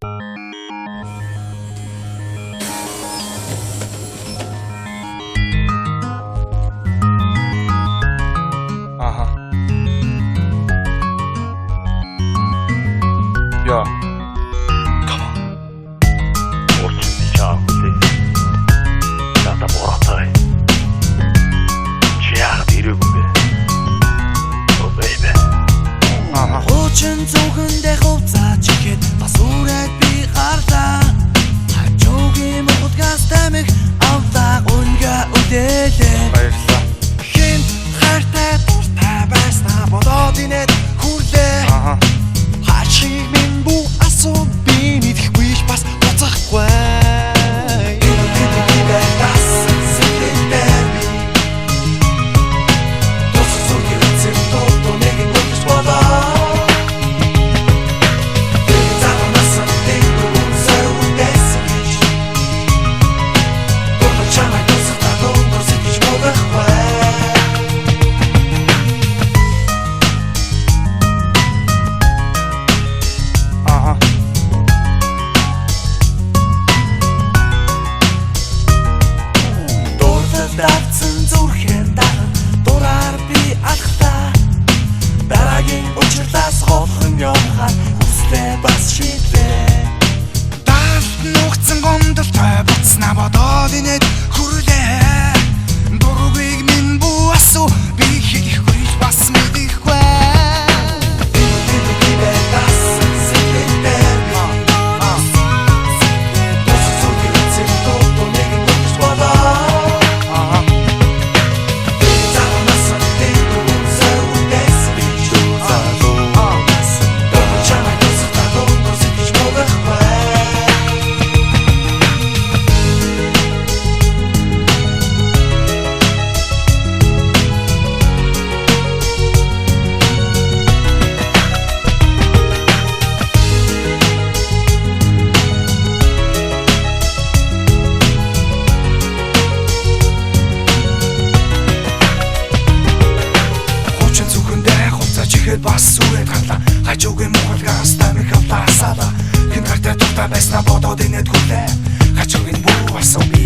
Аха. Yeah. Come on. Уучлан би чаав хүлээ. Надад буруутай. Чи яагаад ирээгүй юм бэ? Oh baby. Аха. Хуучин зүхэндээ хувцаач ихэд бас үрээд би гарлаа. Хажуугийн мухлагаас тамих авлаа үнгэ үдээлээ. Баярлалаа. Хин хайртай дуртай байснаа бодоод инээд хүрлээ. Аха. Хачиг минь бүү асуу, би мэдэхгүй ч бас буцахгүй. Аха. Дурлалд автсан зүрхээр даган дураар би алхлаа. Дараагийн учирлаас холхон явахаар хүслээ бас шийдлээ. Даалт нуугдсан гомдолтой буцнаа бодоод инээд хүрлээ. Дургүйг минь бүү асуу, би хэлэхгүй ч бас мэдэхгүй. Аха. Хуучин зүхэндээ хувцаач ихэд бас үрээд гарлаа. Хажуугийн мухлагаас тамих авлаа асаалаа. Хэн хайртай дуртай байснаа бодоод инээд хүрлээ. Хажуугийн бүү асуу, би